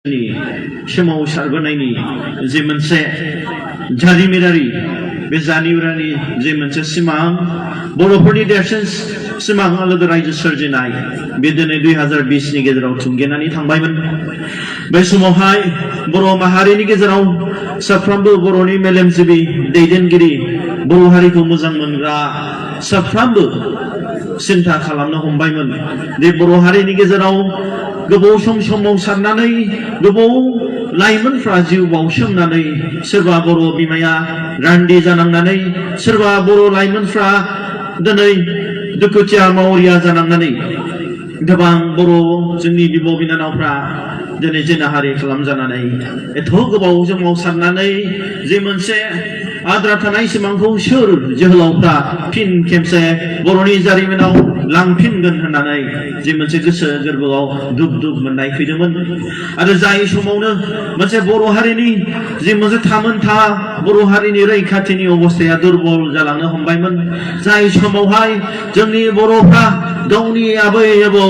सोमावसारबोनायनि जे मोनसे जारिमिनारि बे जारिमिनारि जे मोनसे सिमां बर'फोरनि देरसिन सिमां आलादा रायजो सोरजिनाय बे दिनै 2020 नि गेजेराव थुंगेनानै थांबायमोन। बे समावहाय बर' माहारिनि गेजेराव साफ्रोमबो बर'नि मेलेमजिबि दैदेनगिरि बर' हारिखौ मोजां मोनग्रा साफ्रोमबो सिन्था खालामनो हमबायमोन दि बर' हारिनि गेजेराव गोबाव सम सोमावसारनानै गोबाव लाइमोनफ्रा जिउ बाउसोमनानै सोरबा बर' बिमाया रान्दि जानांनानै सोरबा बर' लाइमोनफ्रा दिनै दुखुथिया मावरिया जानांनानै गोबां बर' जोंनि बिब' बिनानावफ्रा दिनै जिनाहारि खालामजानानै एथ' गोबाव सोमावसारनानै जे मोनसे आद्रा थानाय सिमांखौ सोर जोहोलावफ्रा फिन खेबसे बर'नि जारिमिनाव लांफिनगोन होननानै जे मोनसे गोसो गोरबोआव दुब दुब मोननाय फैदोंमोन। आरो जाय समावनो मोनसे बर' हारिनि जे मोनसे थामोनथा बर' हारिनि रैखाथिनि अबस्थाया दुरबल जालांनो हमबायमोन। जाय समावहाय जोंनि बर'फ्रा गावनि आबै आबौ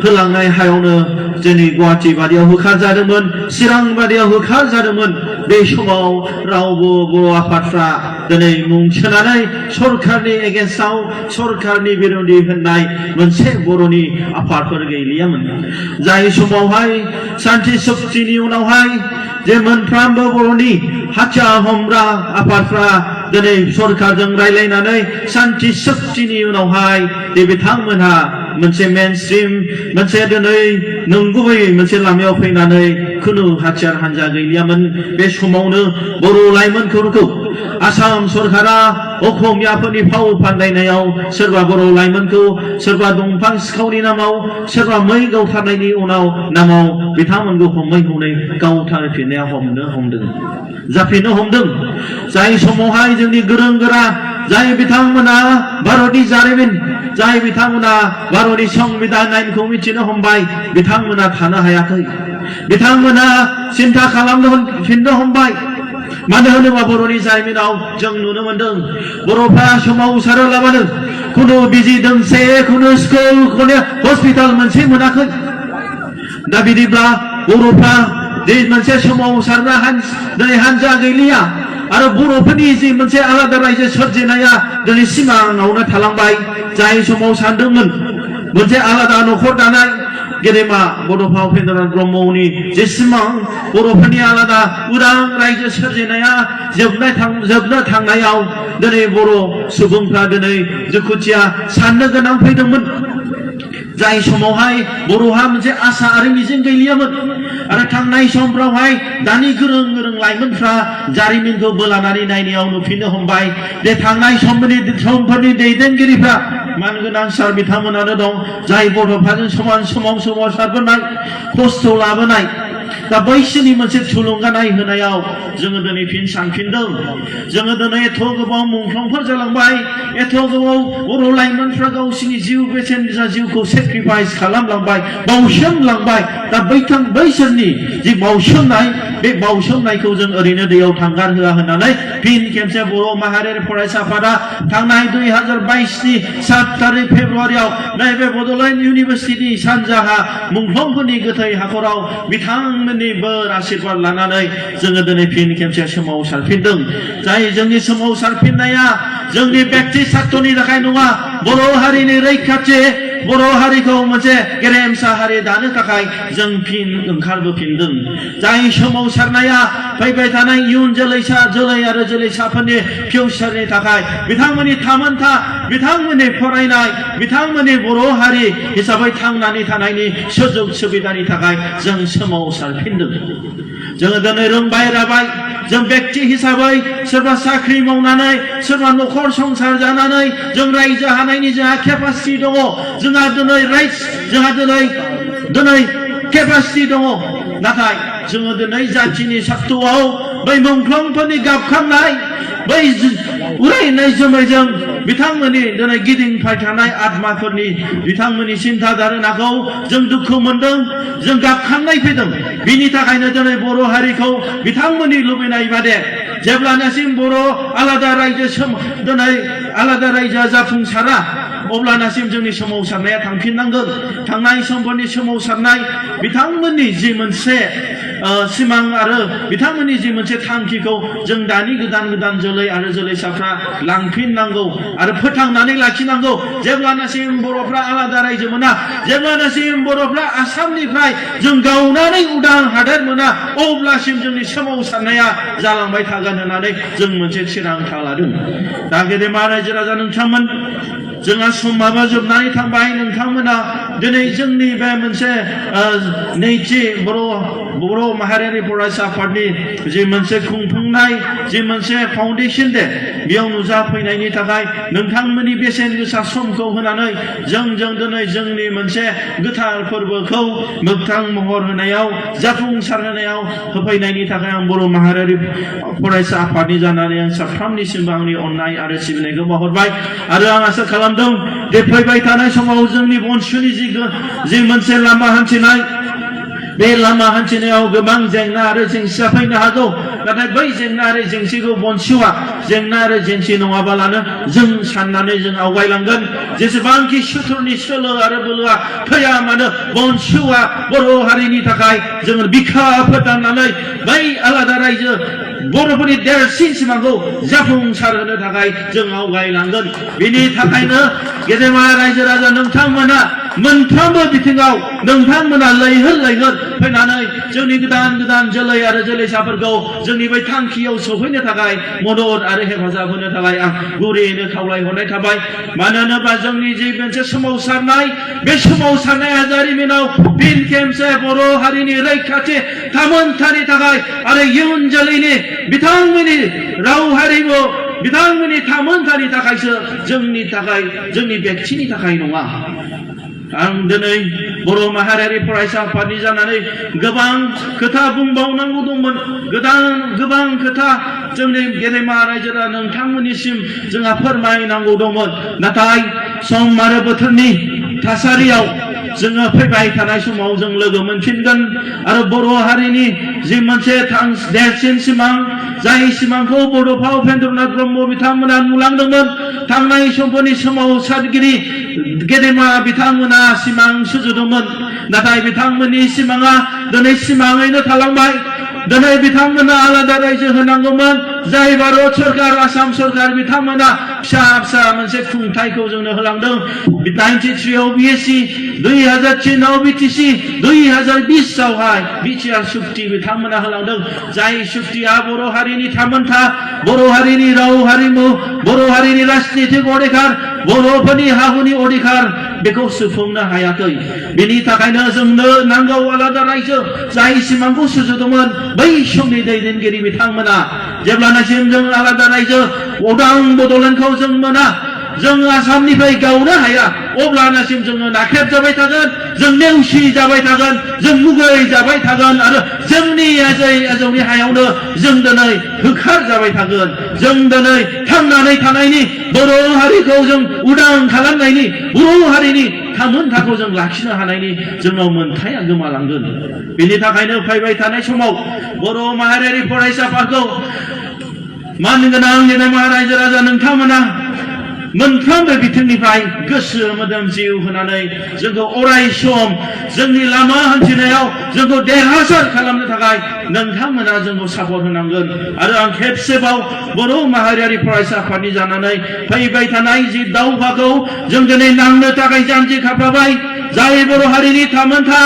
होलांनाय हायावनो जोंनि गुवाहाटि बादियाव होखारजादोंमोन, चिरां बादियाव होखारजादोंमोन। बे समाव रावबो बर' आफादफ्रा दिनै मुं सोनानै सरकारनि एगेन्स्टआव सरकारनि बिरोधि होननाय मोनसे बर'नि आफादफोर गैलियामोन। जाय समावहाय सान्ति शक्तिनि उनावहाय जे मोनफ्रोमबो बर'नि हाथियार हमग्रा आफादफ्रा दिनै सरकारजों रायलायनानै सान्ति शक्तिनि उनावहाय जे बिथांमोनहा मोनसे मेनस्ट्रिम मोनसे दिनै नंगुबै मोनसे लामायाव फैनानै खुनु हाथियार हान्जा गैलियामोन। बे समावनो बर' लाइमोनफोरखौ आसाम सरकारा अखमियाफोरनि फाव फान्दायनायाव सोरबा बर' लाइमोनखौ सोरबा दंफां सिखावनि नामाव सोरबा मै गावथारनायनि नामाव बिथांमोनखौ हमै हमै गावथारफिननाया जाफिननो हमदों। जाय समावहाय जोंनि गोरों गोरा जाय बिथांमोना भारतनि जारिमिन जाय बिथांमोना भारतनि संबिधान आइनखौ मिथिनो हमबाय बिथांमोना थानो हायाखै। बिथांमोना सिन्था खालामनो फिननो हमबाय। मानो होनोबा बर'नि जारिमिनाव जों नुनो मोनदों बर'फ्रा सोमावसारालाबानो खुनु बिजि दोंसे खुनु स्कुल खुनु हस्पिटाल मोनसे मोनाखै। दा बिदिब्ला बर'फ्रा जे मोनसे सोमावसारग्रा दिनै हान्जा गैलिया आरो बर'फोरनि जि मोनसे आलादा रायजो सोरजिनाया दिनै सिमाङावनो थालांबाय। जाय समाव सानदोंमोन मोनसे आलादा न'खर दानाय गेदेमा बड'फा उपेन्द्रनाथ ब्रह्मनि जे सिमां बर'फोरनि आलादा उदां रायजो सोरजिनाया जोबनो थांनायाव दिनै बर' सुबुंफ्रा दिनै दुखुथिया साननो गोनां फैदोंमोन। जाय समावहाय बर'हा मोनसे आसा आरो मिजिं गैलियामोन। आरो थांनाय समफ्रावहाय दानि गोरों गोरों लाइमोनफ्रा जारिमिनखौ बोलानानै नायनायाव नुफिननो हमबाय जे थांनाय समफोरनि दैदेनगिरिफ्रा मानगोनां सार बिथांमोनानो दं जाय बड'फाजों समान समाव सोमावसारबोनाय खस्थ' लाबोनाय। दा बैसोरनि मोनसे थुलुंगानाय होनायाव जोङो दिनै फिन सानफिनदों। जोङो दिनै एथ' गोबाव मुंख्लंफोर जालांबाय, एथ' गोबाव बर' लाइमोनफ्रा गावसिनि जिउ बेसेन गोसा जिउखौ सेक्रिफाइस खालामलांबाय, बाउसोमलांबाय। दा बैसोरनि जि बाउसोमनाय बे बाउसोमनायखौ जों ओरैनो दैयाव थांगार होआ होननानै फिन खेबसे बर' माहारियारि फरायसा आफादा थांनाय 2022 नि 7 तारिख फेब्रुवारियाव नैबे बड'लेण्ड इउनिभारसिटिनि सानजाहा मुंख्लंफोरनि गोथै हाखराव बिथांमोननि बोर आशीर्बाद लानानै जोङो दिनै फिन खेबसे सोमावसारफिनदों। जाय जोंनि सोमावसारफिननाया जोंनि बेक्ति सार्थनि थाखाय नङा, बर' हारिनि रैखाथि बर' हारिखौ मोनसे गेरेमसा हारि दानो थाखाय जों फिन ओंखारबोफिनदों। जाय सोमावसारनाया फैबाय थानाय इयुन जोलै आरो जोलैसाफोरनि फिउचारनि थाखाय बिथांमोननि थामोनथा बिथांमोननि फरायनाय बिथांमोननि बर' हारि हिसाबै थांनानै थानायनि सुजुग सुबिदानि थाखाय जों सोमावसारफिनदों। जोङो दिनै रोंबाय राबाय। जों बेक्ति हिसाबै सोरबा साख्रि मावनानै सोरबा न'खर संसार जानानै जों रायजो हानायनि जोंहा केपासिटि दङ। जोंहा दिनै राइट्स जोंहा दिनै केपासिटि दङ। नाथाय जोङो दिनै जाथिनि सार्थआव बै मुंख्लंफोरनि गाबखांनाय बै उरायनाय जोमैजों बिथांमोननि दिनै गिदिंबाय थानाय आत्माफोरनि बिथांमोननि सिन्था धारणाखौ जों दुखु मोनदों, जों गाबखांनाय फैदों। बिनि थाखायनो दिनै बर' हारिखौ बिथांमोननि लुबैनाय बादे जेब्लानासिम बर' आलादा रायजोआ जाफुंसारा अब्लानासिम जोंनि सोमावसारनाया थांफिननांगोन थांनाय समफोरनि सोमावसारनाय बिथांमोननि जि मोनसे सिमां आरो बिथांमोननि जि मोनसे थांखिखौ जों दानि गोदान जोलै आरो जोलैसाफ्रा लांफिननांगौ आरो फोथांनानै लाखिनांगौ जेब्लानासिम बर'फ्रा आलादा रायजो मोना जेब्लानासिम बर'फ्रा आसामनिफ्राय जों गावनानै उदां हादोर मोना अब्लासिम जोंनि सोमावसारनाया जालांबाय थागोन होननानै जों मोनसे थिरांथा लादों दा गेदेमा रायजो राजा नोंथांमोन जोंहा समाबो जोबनानै थांबाय नोंथांमोना दिनै जोंनि बे मोनसे नैथि बर' माहारियारि फरायसा आफादनि जि मोनसे खुंफुंनाय जि मोनसे फाउन्डेसन दे बेयाव नुजाफैनायनि थाखाय नोंथांमोननि बेसेन गोसा समखौ होनानै जों दिनै जोंनि मोनसे गोथार फोरबोखौ मोगथां महर होनायाव जाफुंसार होनायाव होफैनायनि थाखाय आं बर' माहारियारि फरायसा आफादनि जानानै आं साफ्रोमनिसिमबो आंनि अननाय आरो सिबिनायखौ बावहरबाय आरो आं आसा खालामदों बे फैबाय थानाय समाव जोंनि बनसुनि जि मोनसे लामा हान्थिनाय बे लामा हान्थिनायाव गोबां जेंना आरो जेंसिया फैनो हागौ नाथाय बै जेंना आरो जेंसिखौ बनसुआ जेंना आरो जेंसि नङाबालानो जों साननानै जों आवगायलांगोन जेसेबांखि सुथुरनि सोलो आरो बोलोआ फैया मानो बनसुआ बर' हारिनि थाखाय जों बिखा फोथांनानै बै आलादा रायजो बर'फोरनि देरसिन सिमांखौ जाफुंसार होनो थाखाय जों आवगायलांगोन बेनि थाखायनो गेदेमा रायजो राजा नोंथांमोना मोनफ्रोमबो बिथिङाव नोंथांमोना लैहोर फैनानै जोंनि गोदान जोलै आरो जोलैसाफोरखौ जोंनि बै थांखियाव सफैनो थाखाय मदद आरो हेफाजाब होनो थाखाय आं गुरैयैनो खावलायहरनाय थाबाय मानो होनोबा जोंनि जि मोनसे सोमावसारनाय बे सोमावसारनाया जारिमिनाव फिन खेबसे बर' हारिनि रैखाथि थामोन्थानि थाखाय आरो इयुन जोलैनि बिथांमोननि राव हारिमु बिथांमोननि थामोन्थानि थाखायसो जोंनि बेक्तिनि थाखाय नङा आं दिनै बर' माहारियारि फरायसा आफादनि जानानै गोबां खोथा बुंबावनांगौ दंमोन गोबां खोथा जोंनि गेदेमा रायजोरा नोंथांमोननिसिम जोंहा फोरमायनांगौ दंमोन नाथाय सम आरो बोथोरनि थासारियाव जोङो फैबाय थानाय समाव जों लोगो मोनफिनगोन आरो बर' हारिनि जि मोनसे देरसिन सिमां जाय सिमांखौ बड'फा उपेन्द्रनाथ ब्रह्म बिथांमोना नुलांदोंमोन थांनाय समफोरनि सोमावसारगिरि गेदेमा बिथांमोना सिमां सुजुदोंमोन नाथाय बिथांमोननि सिमाङा दिनै सिमाङैनो थालांबाय दिनै बिथांमोना आलादा रायजो होनांगौमोन जाय भारत सरकार आसाम सरकार बिथांमोना फिसा मोनसे खुंथायखौ जोंनो होलांदों 93 आव बिएसि 2003 आव बिटिसि 2020 आवहाय बिटिआर सुक्ति बिथांमोना होलांदों जाय सुक्तिया बर' हारिनि थामोन्था बर' हारिनि राव हारिमु बर' हारिनि राजनितिक अधिकार बर'फोरनि हाहुनि अधिकार बेखौ सुफुंनो हायाखै बेनि थाखायनो जोंनो नांगौ आलादा रायजो जाय सिमांखौ सुजुदोंमोन बै समनि दैदेनगिरि बिथांमोना जेब्लानासिम जों आलादा रायजो उदां बड'लेण्डखौ जों मोना जों आसामनिफ्राय गावनो हाया अब्लानासिम जोङो नाख्रेब जाबाय थागोन जों नेवसि जाबाय थागोन जों मुगै जाबाय थागोन आरो जोंनि आजौनि हायावनो जों दिनै होखार जाबाय थागोन जों दिनै थांनानै थानायनि बर' हारिखौ जों उदां खालामनायनि बर' हारिनि थामोन्थाखौ जों लाखिनो हानायनि जोंनाव मोन्थाया गोमालांगोन बेनि थाखायनो फैबाय थानाय समाव बर' माहारियारि फरायसा आफादखौ मानगोनां गेदेमा रायजो राजा नोंथांमोना मोनफ्रोमबो बिथिंनिफ्राय गोसो मोदोम जिउ होनानै जोंखौ अराय सम जोंनि लामा हान्थिनायाव जोंखौ देरहासार खालामनो थाखाय नोंथांमोना जोंखौ सापर्ट होनांगोन आरो आं खेबसेबाव बर' माहारियारि फरायसा आफादनि जानानै फैबाय थानाय जि दावहाखौ जों दिनै नांनो थाखाय जानजि खाफ्राबाय जाय बर' हारिनि थामोन्था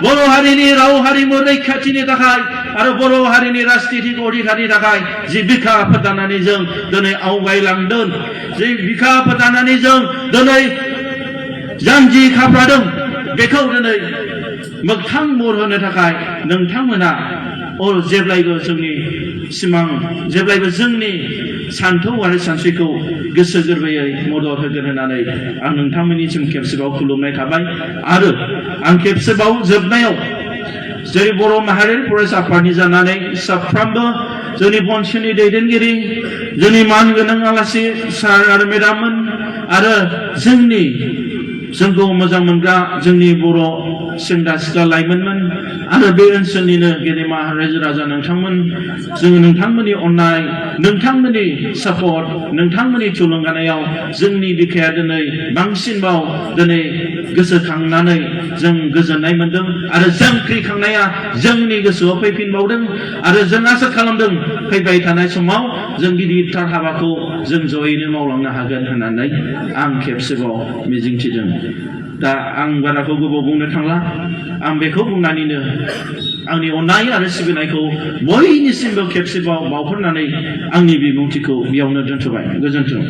बर' हारिनि राव हारिमु रैखाथिनि थाखाय आरो बर' हारिनि राजनितिक अधिकारनि थाखाय जि बिखा फोथांनानै जों दिनै आवगायलांदों जि बिखा फोथांनानै जों दिनै जानजि खाफ्रादों बेखौ दिनै मोगथां महर होनो थाखाय नोंथांमोना जेब्लायबो जोंनि सिमां जेब्लायबो जोंनि सान्थौ आरो सानस्रिखौ गोसो गोरबोयै मदद होगोन होननानै आं नोंथांमोननिसिम खेबसेबाव खुलुमनाय थाबाय आरो आं खेबसेबाव जोबनायाव जेरै बर' माहारियारि फरायसा आफादनि जानानै साफ्रोमबो जोंनि बनसुनि दैदेनगिरि जोंनि मानगोनां आलासि सार आरो मेडाममोन आरो जोंनि जोंखौ मोजां मोनग्रा जोंनि बर' सेंग्रा सिख्ला लाइमोनमोन आरो बे ओनसोलनिनो गेदेमा रायजो राजा नोंथांमोन जोङो नोंथांमोननि अननाय नोंथांमोननि सापर्ट नोंथांमोननि थुलुंगानायाव जोंनि बिखाया दिनै बांसिनबाव दिनै गोसोखांनानै जों गोजोननाय मोनदों आरो जांख्रिखांनाया जोंनि गोसोआव फैफिनबावदों आरो जों आसा खालामदों फैबाय थानाय समाव जों गिदिरथार हाबाखौ जों जयैनो मावलांनो हागोन होननानै आं खेबसेबाव मिजिंथिदों दा आं बाराखौ गोबाव बुंनो थांला आं बेखौ बुंनानैनो आंनि अननाय आरो सिबिनायखौ बयनिसिमबो खेबसेबाव बावहरनानै आंनि बिबुंथिखौ बेयावनो दोनथ'बाय गोजोन्थों